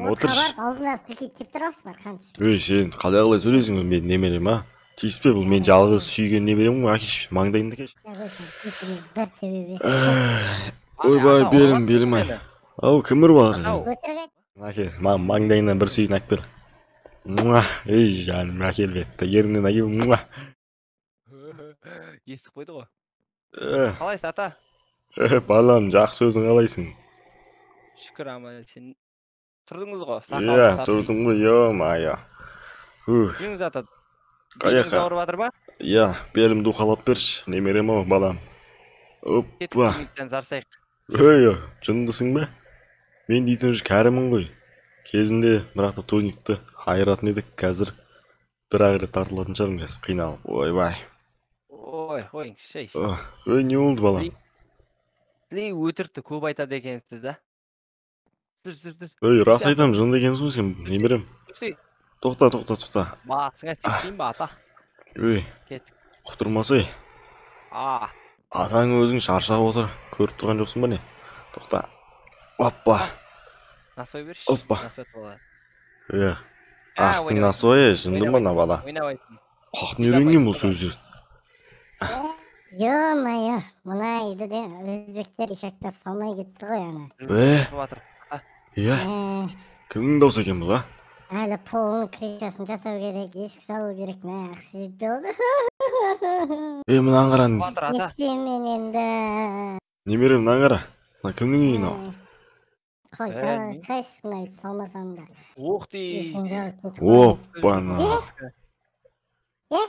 Немерем, отыршы. Аузына сілкейді деп тұрасыз ба, қанша? Ей, сен қалай қалай сөйлейсің, мен немерем, а? Тиіспе, бұл мен жалғыз сүйген немерем ғой, әкеш, маңдайыңды кеш. Бір тебе. Ойбай, белім, белім ай. Ау, кім ұрып жатыр сені? Әке, маңдайыңнан бір сүйін әкел бер. Муа, ей жаным, әкел бетті, еріннен әкел, муа. Естіп қойды ғой. Қалайсың, ата? Балам, жақсы, өзің қалайсың? Шүкір, аман сен. Тұрдыңыз ғой? Иә, тұрдым ғой, ё-моё. Жүріңіз, ата. Қаяққа? Ауырып жатыр ба? Иә, белімді уқалап берші, немерем ау, балам. Оппа. Зарсайық. Ой, жындысың ба? Мен дейтін уже кәрімін ғой. Кезінде бірақ та турникті айыратын едік, қазір бір ақ рет тартылатын шығармын қазір, қиналып. Ойбай. Ой, қойыңызшы. Ой, не болды, балам? Сіз өтірікті көп айтады екенсіз да. Жүр. Ой, рас айтамын, жынды екенсің ғой сен, немерем. Тоқта, тоқта, тоқта. Басыңа сеппейін ба, ата? Ой, кеттік. Құтырмасай. Атаң өзің шаршап отыр, көріп тұрған жоқсың ба не? Тоқта. Оппа. Насвай берші. Оппа. Иә. Ақтың насвайы, жынды ма мына бала? Қақтың үйренген бұл сөздерді. Ё-моё, мына үйді де өзбектер ишакта салмай кетті ғой ана. Иә. Кімнің даусы екен бұл, а? Әлі полының крышасын жасау керек, есік салу керек, мә, ақша жетпей қалды. Е, мынаны қара. Не істеймін мен енді? Немерем, мынаны қара. Мына кімнің үйі мынау? Қой, давай, қайшы мына үйді салмасам да. Ух ты! Оппана! Е,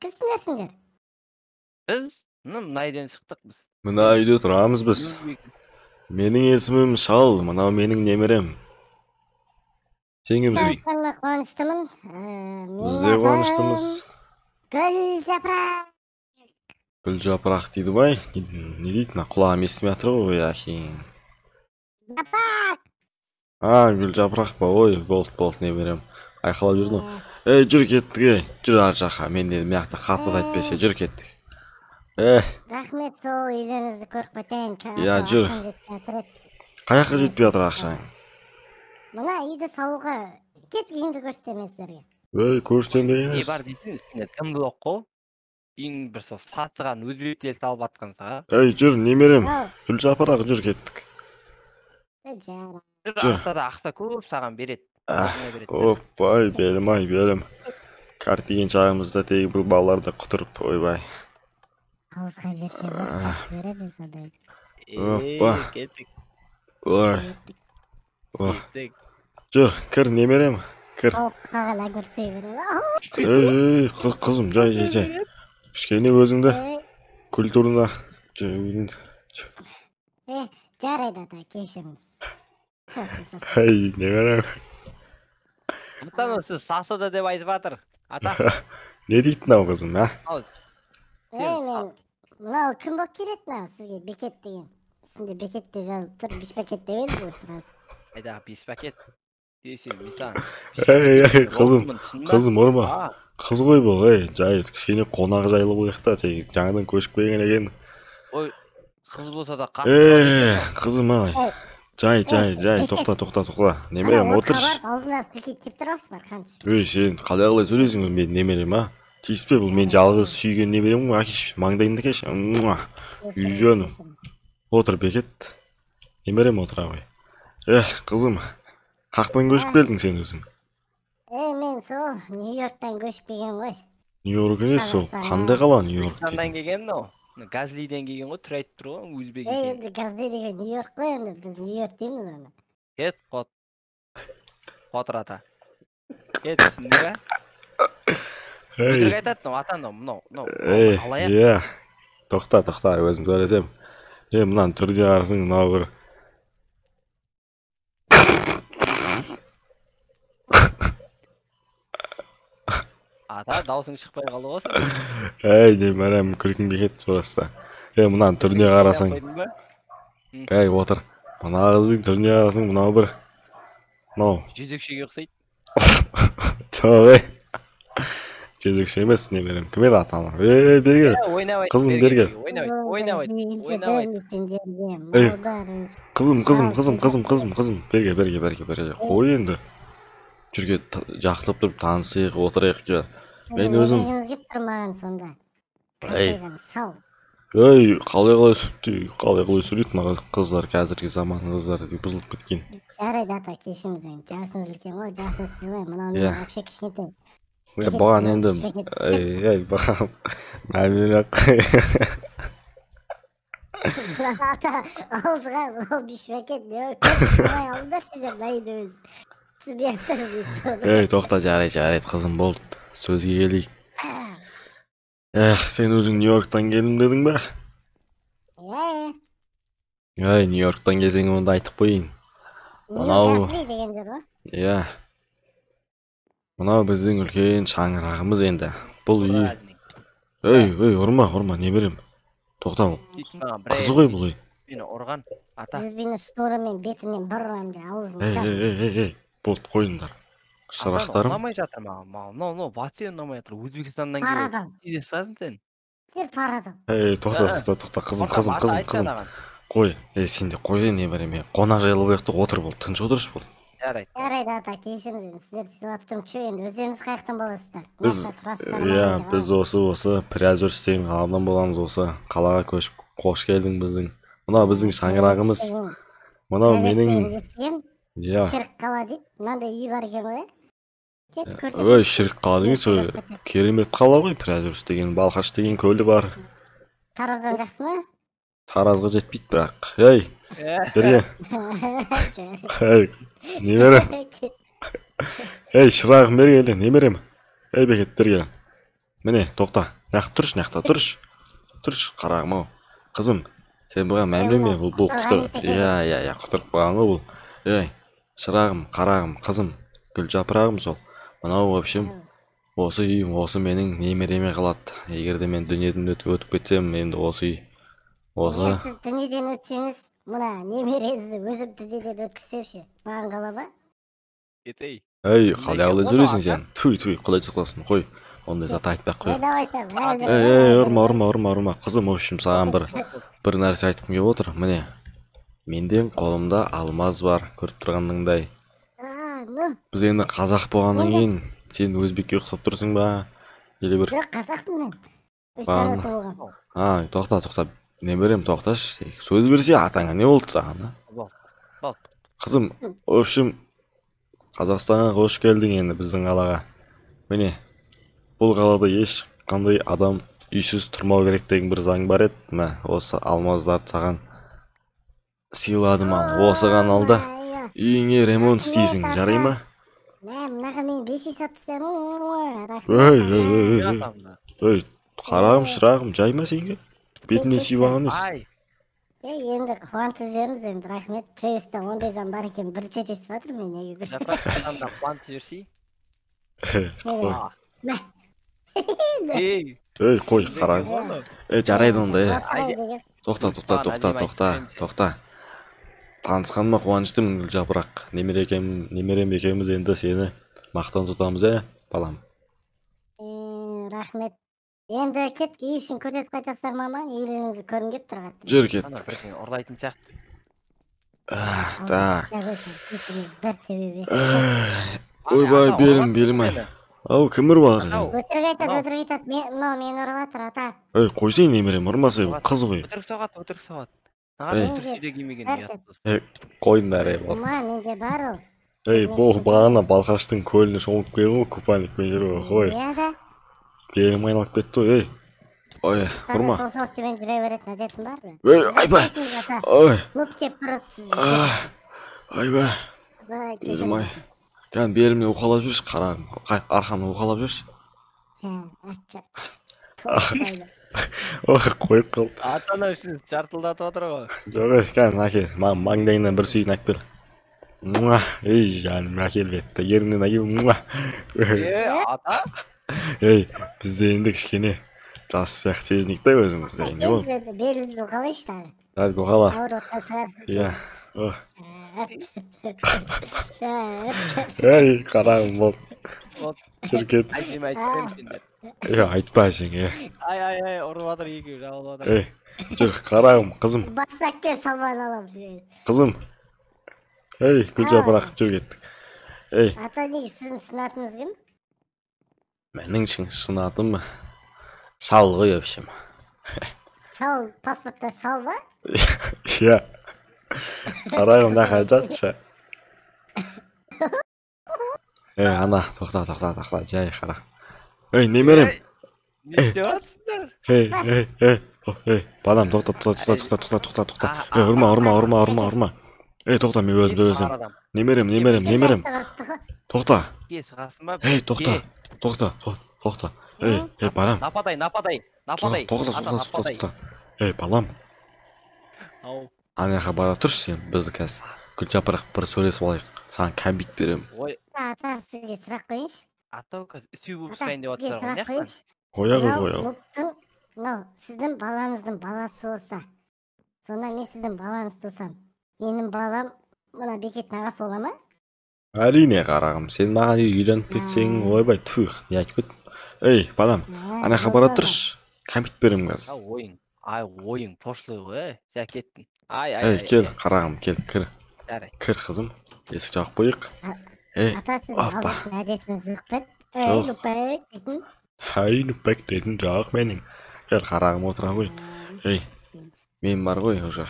кімсіңдер? Біз мына үйден шықтық біз. Мына үйде тұрамыз біз. Менің есімім Шал, мынау менің немерем. Сен кімсің? Танысқаныма қуаныштымын. Біз де қуаныштымыз. Гүл жапырақ. Гүл жапырақ дейді бай. Не дейді мына, құлағым естімей жатыр ғой, әкең. Жапырақ. А, гүл жапырақ па? Ой, болды, болды, немерем. Айқайлап жүрдің ғой. Ей, жүр кеттік, ей. Жүр ар жаққа. Мен де мына жақта қатты айтпесе, жүр кеттік. Рахмет, сол үйлеріңізді көріп кетейін. Иә, жүр. Қаяққа жетпей жатыр ақшаң? Мына үйді салуға кет, үйімді көрсетемін сіздерге. Ей, көрсетемін деген Не емес. бар дейсің, үстіне дым блок қой. Үйің бір сол сатыған өзбектер салып жатқан саған. Ей, жүр, немерем. Гүл жапырақ, жүр кеттік. Жүр. Жүр. Ақша ақша көп саған береді. Оппай, белім ай, белім. Картиген шағымызда тегі бұл балаларды құтырып, ойбай. Ауызға берсе жақсы көремін сондай. Оппа. Кеттік. Ой. Кеттік. Жүр, кір, немерем, кір. Қалған огурцы беремін. Ей, қызым, жай, жай, жай. Кішкене өзіңді культурно. Жарайды, ата, кешіріңіз. Ей, немерем. Ата, сіз сасыды деп айтып жатыр. Ата. Не дейді мынау қызым, а? Ей, мен мынау кім болып келеді мынау сізге бекет деген? Үстінде бекет деп жазылып тұр, беш пакет деп едіңіз ғой сразу. Айда, бес пакет. Десе, мен саған. Ей, ей, қызым, қызым, ұрма. Қыз ғой бұл, ей, жай, кішкене қонақ жайлы болайық та, тегі жаңадан көшіп келген екен. Ой, қыз болса да қатты. Ей, қызым, ай. Жай, жай, жай, тоқта, тоқта, тоқта. Немерем, отыршы. Аузына сілкейді деп тұрасыз ба, қанша? Ей, сен қалай қалай сөйлейсің, мен немерем, а? Тиіспе, бұл мен жалғыз сүйген немерем ғой, әкеш, маңдайыңды кеш. Үй жаным. Отыр, бекет. Немерем, отыра ғой. Эх, қызым, қақтан көшіп келдің сен өзің? Мен сол Нью-Йорктан көшіп келген ғой. Нью-Йорк емес, сол қандай қала Нью-Йорк? Қазақстаннан келген мынау. Газлиден келген ғой, түрі айтып тұр ғой, өзбек екен. Енді Газли деген Нью-Йорк қой енді, біз Нью-Йорк дейміз оны. Кет, қот. Қотыр ата. Кет, түсіндің бе? Өтірік айтады мынау, ата мынау, мынау, алаяқ. Иә, тоқта, тоқта, өзім сөйлесем. Е, мынаның түріне қарасаң, мынау бір. Ата, даусың шықпай қалды ғой сен. Ей, немерем, күлкім кетті просто. Е, мынаның түріне қарасаң. Ей, отыр. Мына қыздың түріне қарасаң, мынау бір. Мынау. Жезөкшеге ұқсайды. Жоқ, ей. Жезөкше емес немерем. Кім еді аты анау? Ей, бері кел. Ойнап айт. Қызым, бері кел. Ойнап айт, ойнап айт, ойнап айт. Ей, қызым, қызым, қызым, қызым, қызым, қызым, бері кел, бері кел, бері кел, бері кел. Қой енді. Жүрге жақсылап тұрып танысайық, отырайық кел. Мен өзім келіп тұр маған сонда. Ей. Шал. Ей, қалай қалай қалай қалай сөйлейді мына қыздар, қазіргі заман қыздары деп бұзылып кеткен. Жарайды ата, кешіріңіз енді. Жасыңыз үлкен ғой, жасыңыз сыйлаймын. Мынау мен вообще кішкентай. Е, бұған енді, ей, ей, бұған мән бермей ақ қой. Ата, ауызға ол бишбакет не қалай алдыңдар сендер мына өзі. Түсінбей жатырмын мен соны. Ей, тоқта, жарайды, жарайды, қызым, болды. Сөзге келейік. Эх, сен өзің Нью-Йорктан келдім дедің бе? Иә. Ей, Нью-Йорктан келсең онда айтып қояйын. Мынау деген жер ғой. Иә. Мынау біздің үлкен шаңырағымыз енді. Бұл үй. Ей, ей, ұрма, ұрма, немерем. Тоқта, қыз ғой бұл үй. Мені ұрған, ата. Өзбені шторымен бетінен бір ұрам де, аузын Ей, жап. ей, ей, ей, ей, болды, қойыңдар. Шырақтарым. Ұнамай жатыр маған. Мынау, мынау, вообще ұнамай жатыр. Өзбекстаннан келіп. Парадан. Не саласың сен? Кел парадан. Ей, тоқта, тоқта, тоқта, қызым, қызым, қызым, қызым. Қой, ей, сен де қой, немерем, қонақ жайлы болайық та отыр болды, тыныш отыршы болды. Жарайды. Жарайды ата, кешіріңіз енді, сіздерді сыйлап тұрмын. Чё енді, өздеріңіз қай жақтан боласыздар? Біз, Мына жақта тұрасыздар ма иә, әлде біз осы Приозерск деген қаладан боламыз, осы қалаға көшіп қош келдің біздің. Мынау біздің шаңырағымыз. Мынау менің, иә. Шірік қала дейді. Мынандай үй бар екен ғой, Кет көрсет. Ой, шірік қала деген сол керемет қала ғой, Приозерск деген, Балқаш деген көлі бар. Тараздан жақсы ма? Таразға жетпейді бірақ. Ей, бері. Ей, немерем. Ей, шырағым, бері кел, немерем. Ей, Бекет, бері кел. Міне, тоқта. Мына тұршы, мына жақта тұршы. Тұршы, қарағым ау. Қызым, сен бұған мән берме, бұл құтыр. Иә, иә, иә, құтырып қалған ғой бұл. Ей, шырағым, қарағым, қызым, гүл жапырағым сол. Мынау, в общем, осы үй, осы менің немереме қалады. Егер де мен дүниеден өтіп кетсем, енді осы үй. Осы. Егер сіз дүниеден өтсеңіз, мына немереңізді өзім дүниеден өткізсем ше, маған қала ма? Кетей. Ей, қалай қалай сөйлейсің сен? Түй, түй, құдай сақтасын, қой. Ондай зат айтпай ақ қой. Ойнап айтамын. Ей, ей, ұрма, ұрма, ұрма, ұрма. Қызым, в общем, саған бір нәрсе айтқым келіп отыр. Міне, менден қолымда алмаз бар, көріп тұрғаныңдай. Біз енді қазақ болғаннан кейін сен өзбекке ұқсап тұрсың ба? Или бір Жоқ, қазақпын мен. Өз санаты болғам. А, тоқта, тоқта. Немерем, тоқташы. Сөз берсе атаңа не болды саған, а? Болды. Қызым, в общем, Қазақстанға қош келдің енді біздің қалаға. Міне, бұл қалада ешқандай адам үйсіз тұрмау керек деген бір заң бар еді. Мә, осы алмаздарды саған сыйладым ал. Осыған ал да үйіңе ремонт істейсің, жарай ма? Мә, мынаға мен 5 үй сатып тастаймын. Ей, ей, ей, ей, ей, қарағым, шырағым, жай ма сенге? Бетімнен сүйіп алған емес. Ей, енді қуантып жібердіңіз енді, рахмет. Пресста ондай заң бар екен, бірінші рет естіп жатырмын мен негізі. Жапырақ адамда қуантып жіберсей. Мә. Ей, Ей, қой, қарағым. Ей, жарайды онда, ей. Тоқта, тоқта, тоқта, тоқта, тоқта. Танысқаныма қуаныштымын, гүл жапырақ. Немерем екеуміз енді сені мақтан тұтамыз, ә, балам. Рахмет. Енді кет, үй ішін көрсетіп қайтасыздар ма маған? Үйлеріңізді көргім келіп тұр қатты. Жүр, кеттік. Бірдеңе ұрлайтын сияқты. Так. Бір тебебе. Ойбай, белім, белім ай. Ау, кім ұрып жатыр сені? Өтірік айтады, өтірік айтады. Мынау мені ұрып жатыр, ата. Ей, қойсай немерем, ұрмаса, қыз ғой. Өтірік соғады, өтірік соғады. Ей, қойыңдар, ей, болды. Ма, менде бар ол. Ей, бұл бағана Балқаштың көліне шомылып келген ғой, купальникпен жүр ғой, қой. Иә да. Белім айналып кетті ғой, ей. Ой, ұрма. Сол шортымен жүре беретін әдетім бар ма? Ей, айбай. Ой. Мүп кеп бұрып сізді. Айбай. Өзім ай. Кән белімнен уқалап жүрші, қарағым. Арқамнан уқалап жүрші. Ох, қойып қалды. Ата-ана үшін жартылдатып отыр ғой. Жоқ, ей, кән, әке, маңдайыңнан бір сүйін әкел бер. Муа, ей, жаным, әкел бетті. Еріннен әкел, муа. Е, ата? Ей, бізде енді кішкене жас сияқты сезінейік та өзімізді. Не болды? Беліңізді уқалайыншы тағы. Әлгі уқала. Ауырып отқан шығар. Иә. Ей, қарағым, болды. Жүр кет. Әжеме айтып беремін сендер. Е, айтпа әжеңе. Ай, ай, ай, ұрып жатыр екеуі, жабылып жатыр. Ей, жүр, қарағым, қызым. Бассақ пен шалбарын аламын. Қызым. Ей, Гүлжапырақ, жүр кеттік. Ей. Ата, неге сіздің шын атыңыз кім? Менің шын атым Шал ғой, в общем. Шал, паспортта шал ба? Иә. Қарағым, мына жатшы. Ей, ана, тоқта, тоқта, тоқта, жай қара. Ей, немерем. Не істеп жатсыңдар? Ей, ей, ей, ей, балам, тоқта, тоқта, тоқта, тоқта, тоқта, тоқта. Ей, ұрма, ұрма, ұрма, ұрма, ұрма. Ей, тоқта, мен өзім төлесем. Немерем, немерем, немерем. Тоқта. Ей, тоқта, тоқта, тоқта. Ей, ей, балам. Нападай, нападай, нападай. Тоқта, тоқта, тоқта, тоқта. Ей, балам. Ау. Ана жаққа бара тұршы сен, бізді қазір Гүлжапырақ бір сөйлесіп алайық. Саған кәмпит беремін. Ой. Ата, сізге сұрақ қояйыншы. Ата, қазір сүй болып ұстайын деп жатсыздар ғой, қояйыншы. Қоя ғой, қоя ғой. Мынау сіздің балаңыздың баласы болса, сонда мен сіздің балаңыз тусам, менің балам мына Бекеттің ағасы бола ма? Әрине, қарағым, сен маған үйленіп кетсең, ойбай, түх, не айтып кеттім. Ей, балам, ана жаққа бара тұршы, кәмпит беремін қазір. Ойың, ай, ойың пошлый ғой, жа кеттің. Ай, ай, ей, кел, қарағым, кел, кір. Кір, қызым, есік жауып қояйық. Ей, ата, сіздің алатын әдетіңіз жоқ па? Жоқ. Ай, нүппек дейтін жоқ менің. Кел, қарағым, отыра ғой. Ей, мен бар ғой уже.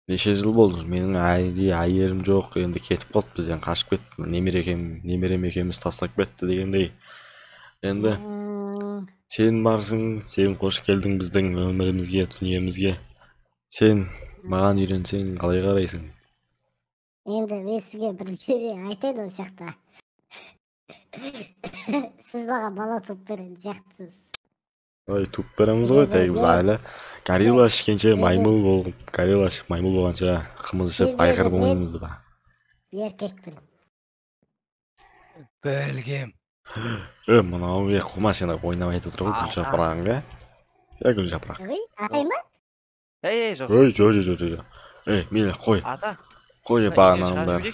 Неше жыл болды, менің әйелім жоқ, енді кетіп қалды бізден, қашып кетті. Немерем екеуміз тастап кетті дегендей. Енді сен барсың, сен қош келдің біздің өмірімізге, дүниемізге. Сен маған үйленсең, қалай қарайсың? Енді мен сізге бірдеңе айтайын ол сияқты. Сіз маған бала туып берген сияқтысыз. Ой, туып береміз ғой, тегі біз әлі горилла ішкенше маймыл болып, горилла ішіп маймыл болғанша қымыз ішіп айғыр болмаймыз ба? Еркекпін. Білгем. Е, мынау е, қума, сен ойнап айтып отыр ғой Гүлжапырағың, е? Е, Гүлжапырақ. Ой, асай ма? Ей, жоқ. Ой, жоқ, жоқ, жоқ, жоқ. Ей, мейлі, қой. Ата. Қой, бағананың бәрі.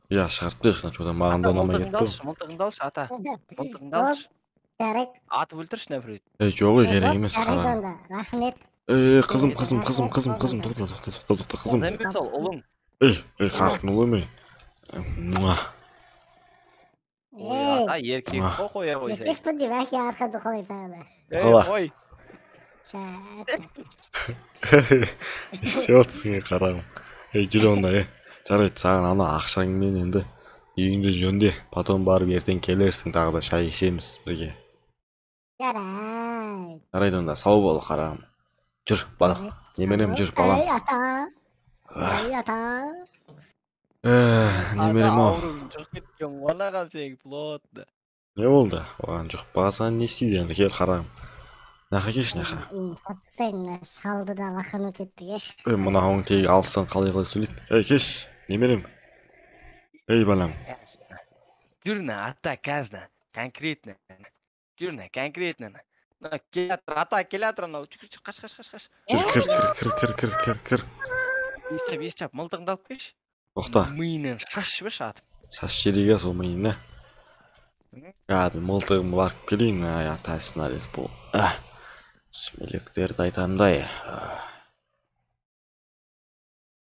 Иә, шығарып тастайықшы, что-то маған да ұнамай кетті. Мылтығыңды алшы, ата. Мылтығыңды алшы. Жарайды. Атып өлтірші, нәпірет. Ей, жоқ, керек емес, қарағым. Рахмет. Ей, қызым, қызым, қызым, қызым, қызым, тоқта, тоқта, тоқта, тоқта, қызым. Емес ол, ұлың. Ей, ей, қақын ұлы ме? Ой, ата, еркек қой, қоя қойсай. Еркекпін деп әке арқанды қалай тағы. Ей, қой. Не істеп отырсың, ей, қарағым? Ей, жүр онда, ей. Жарайды, саған ана ақшаңмен енді үйіңді жөнде, потом барып ертең келерсің, тағы да шай ішеміз бірге. Жарайды. Жарайды онда, сау бол, қарағым. Жүр, балам. Немерем, жүр, балам. Ай, ата. Ай, ата. Немерем ау. Ауруың жұғып кеткен ғой, аған сен плотно. Не болды? Оған жұқпаса не істейді енді, кел, қарағым. Нақа келші, нақа. Сен шалды да лақанут еттік, е. Мынауың тегі алыстан қалай-қалай сөйлейді. Ей, кеш, немерем. Ей, балам. Жүр, ата, қазір, конкретно. Жүр, конкретно. Келе жатыр, ата, келе жатыр анау. Жүр, жүр, қаш, қаш, қаш, қаш. Жүр, кір, кір, кір, кір, кір, кір, кір. Естап, естап, мылтығыңды алып келші. Тоқта. Миынан шаш жіберші атып. Шаш жіберейік, сол миына. Кәдімгі мылтығымды барып келейін, ай, атасына рез бол. Сүмелектерді айтамдай.